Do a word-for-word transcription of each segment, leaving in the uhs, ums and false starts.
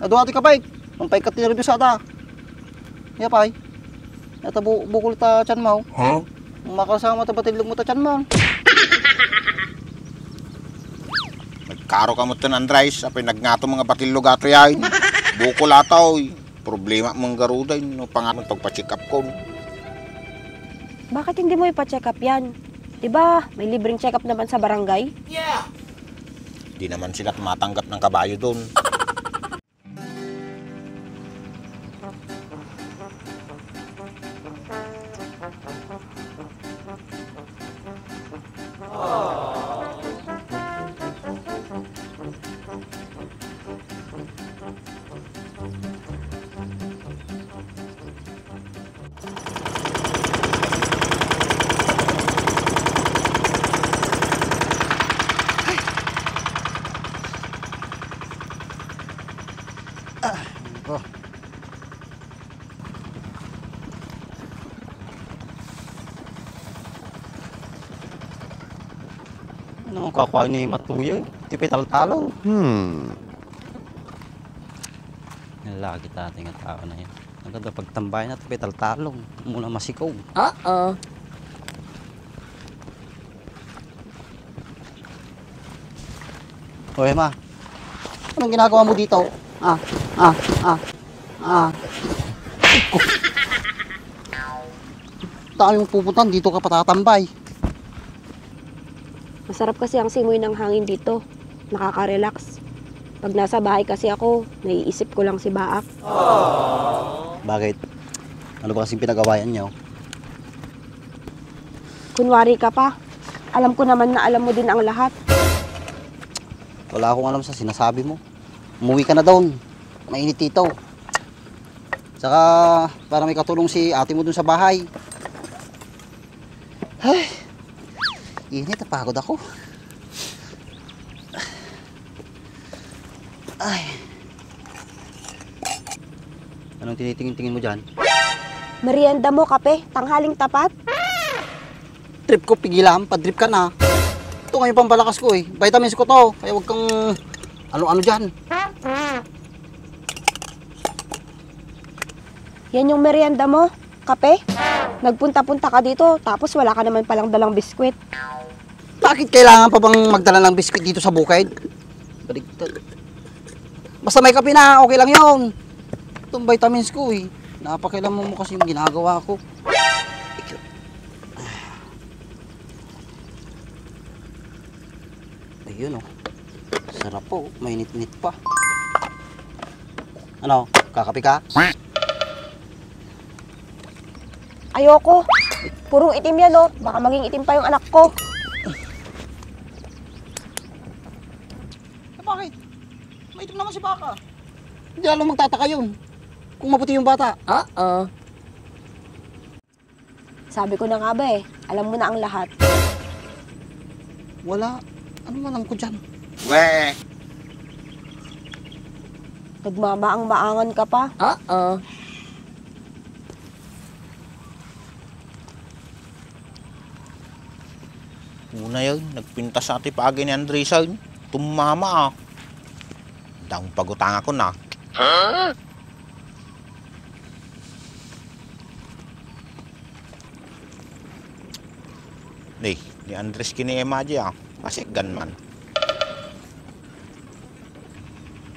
Adu ati ka pay. Ang pay ka tinerbios ata. Ya pay. Ata bu-, bukol ta tiyan mo. Huh? Makalsama ta batillog mo ta tiyan mo. Nagkaro ka mo ten, Andres. Apay nagngato mga batillog ato yan. Bukol ata, oy. Problema mong garuda, no, pangaron pagpa-check up ko. Bakit hindi mo ipa-check up yan? Di ba, may libreng check up naman sa barangay? Di naman sila tumatanggap ng kabayo doon. Ah, ano ko? Ano ang kakuha ni Matuyo? Ti pitaltalong. Hmm. Ang lagi dati nga tao na yan. Ang ganda pagtambay na, ti pitaltalong. Muna masikaw. Oo. Hoy, ma. Anong ginagawa mo dito? Ah, ah, ah, ah. Tayo yung pupuntahan, dito ka patatambay. Masarap kasi ang simoy ng hangin dito. Nakaka-relax. Pag nasa bahay kasi ako, naiisip ko lang si Baak. Bakit? Ano ba kasing pinagawayan niyo? Kunwari ka pa. Alam ko naman na alam mo din ang lahat. Wala akong alam sa sinasabi mo. Umuwi ka na doon. Mainit dito. Saka, para may katulong si ate mo dun sa bahay. Ay, init, napagod ako. Ay. Anong tinitingin-tingin mo dyan? Merienda mo, kape, tanghaling tapat? Trip ko, pigilan, padrip ka na. Ito nga yung pampalakas ko eh. Vitamins ko to. Kaya wag kang ano-ano dyan. Yan yung merienda mo? Kape? Nagpunta-punta ka dito, tapos wala ka naman palang dalang biskwit. Bakit kailangan pa bang magdala ng biskwit dito sa bukid? Baligtad. Basta may kape na, okay lang yun. Itong vitamins ko eh. Napakialam mo kasi yung ginagawa ko. Ayun oh. Sarap po, mainit-init pa. Ano, kakape ka? Ayoko. Purong itim yan, oh. Baka maging itim pa yung anak ko. Eh, bakit? Maitim naman si baka. Hindi lalo magtataka yun kung maputi yung bata. Oo. Sabi ko na nga ba eh, alam mo na ang lahat. Wala. Ano man lang ko dyan? We! Nagmamaang-maangan ka pa. Oo. Una yun, nagpintas sa ti paagi ni Andres yun. Tumama ah. Daong pagutanga ko na. Huh? Ni, ni Andres kini Emma di ah. Pasiggan man.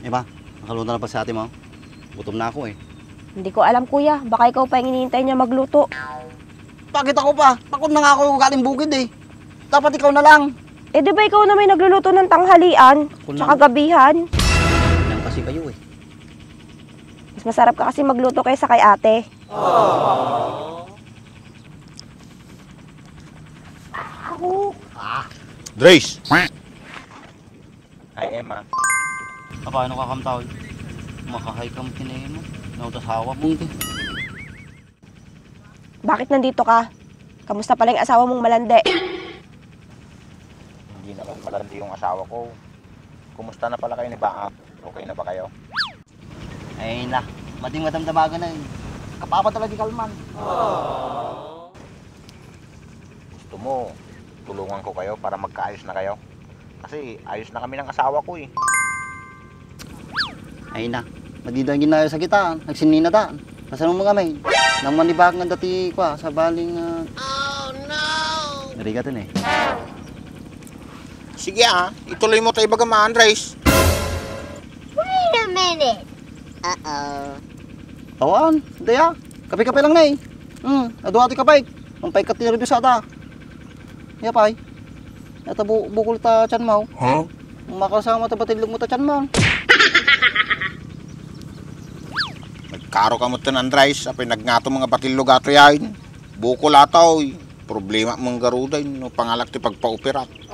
Ema, nakaluto na pala si ate mo? Gutom na ako eh. Hindi ko alam, kuya. Baka ikaw pa yung iniintay niya magluto. Bakit ako pa? Pagod na nga ako galing bukid eh. Dapat ikaw na lang. Eh, di ba ikaw na may nagluluto ng tanghalian? Ako na. Tsaka gabihan? Yan kasi kayo eh. Mas masarap ka kasi magluto kaysa kay ate. Ako. Ah. Dres! Hi, Emma. Paano ka kamtaw? Makahay kam kinay mo. Nautas hawak mo, hindi. Bakit nandito ka? Kamusta pala yung asawa mong malandi? Hindi naman malandi yung asawa ko. Kumusta na pala kayo ni Baak? Okay na ba kayo? Ay na, mading madamdamagan na eh. Kapapa talaga kalman. Gusto mo, tulungan ko kayo para magkaayos na kayo? Kasi ayos na kami ng asawa ko eh. Ay na, Madida ginayo sa kita, nagsinnina ta. Kasano mo kami? Nang manibak nga dati kwa, sa baling, ah, Oh, no! Narigat yun eh. Sige, ah, ituloy mo tayo baga, Andres. Wait a minute. Uh-oh. Awan, daya. Kape-kape lang na eh. Hmm, adu ati kape. Ang paikat ti nerbios ata. Yapay. Ata bu bukol ta tiyan mo. Huh? Makalsama ta batillog mo ta tiyan mo. Nagkaro ka mo ten, Andres, apay nagngato mga batillog ato yan. Bukol ata, oy. Problema mong garuda, no pangalak ti pagpaoperak.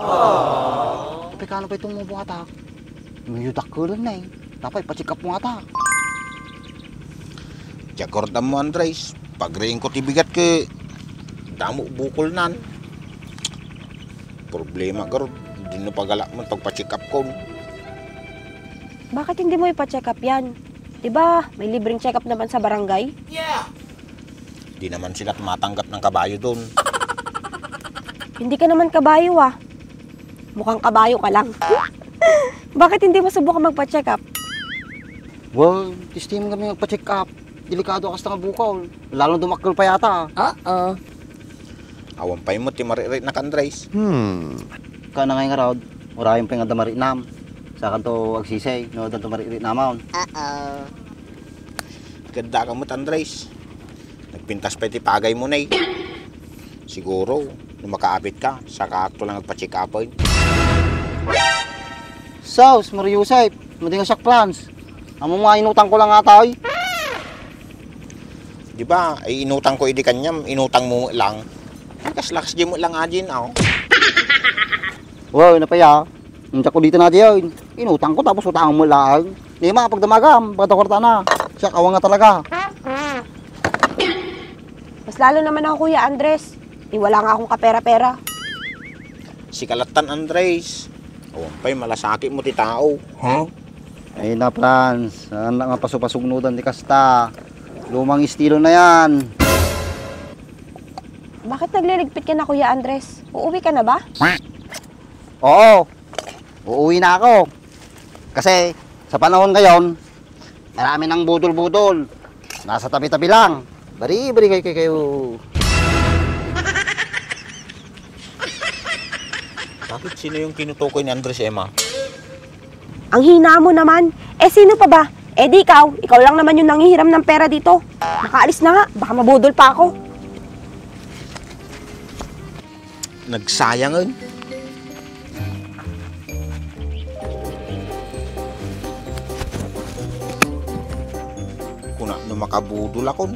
Apay kano pa itong mabuhatak? Medyo dakkel na eh. Dapat ipa-check up mo ata. Diak garud ammo, Andres. Pagriing ko ti bigat ket damo bukol nan. Problema garud, dinno pagalak man pagpa-check up kon. Bakit hindi mo ipa-check up yan? Di ba, may libreng check up naman sa barangay? Di naman sila tumatanggap ng kabayo doon. Hindi ka naman kabayo ah. Mukhang kabayo ka lang. Bakit hindi mo subukan magpa-check up? Well, testing kami magpa-check up. Delikado kasta nga bukol. Lalong dumakkel pa yata. Oo. Awan pay mo ti maririt na, Andres. Hmm. Kana ngay nga raod, urayon pay nga da maritnam. Sakanto agsisay, no, danto maririt namon. Oo. Kadda ka met, Andres. Nagpintas pay ti pagay mo, nay. Siguro, no makaapit ka, saka ato lang agpa-check up, oy. Sus, Maria Josep, madi nga siak plans. Amo nga inutang ko lang ata, oy. Di ba, ay inutang ko idi kaniam, inutang mo lang. Ay, kas lakas di mo lang adin, aw. Wow, napaya. Ang ko dito na diyan. Inutang ko tapos utang mo lang. Di ma, pagdamagam, pagdakorta na. Siya, kawang nga talaga. Mas lalo naman ako, Kuya Andres. Di wala nga akong kapera-pera. Si Kalatan Andres. Awan pay, malasakit mo ti tao. Huh? Ay na, Franz. Anak nga pasupasugnudan ti kasta. Lumang estilo na yan. Bakit nagliligpit ka na, Kuya Andres? Uuwi ka na ba? Oo. Uuwi na ako. Kasi sa panahon ngayon, marami nang budol-budol. Nasa tabi-tabi lang. Bari-bari kayo, kayo, kayo. Bakit? Sino yung tinutukoy ni Andres, Emma? Ang hina mo naman. Eh, sino pa ba? Eh, di ikaw. Ikaw lang naman yung nangihiram ng pera dito. Makaalis na nga. Baka mabudol pa ako. Nagsayang, eh. Kuna no makabudol ako.